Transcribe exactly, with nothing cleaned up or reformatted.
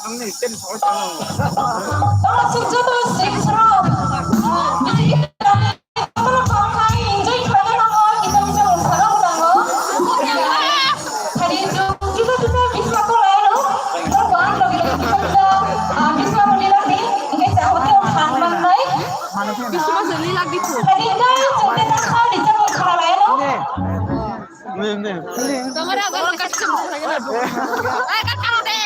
Tamo sukjoto sriksrok. Bini kami kono kokthai enjoy khlaina nango, kicham kicham mungsa rok nango. Hari jung kisa kisa bisma ko laino. Bor ko ang logi logi kisa kisa, ah, bisma ko nilani. Engke chang hote ang khan mannai. Bisma se lila gitu. Hari kai chungte ta kha di chang khala laino. Tomar agar kat kam. Ai kat kam de.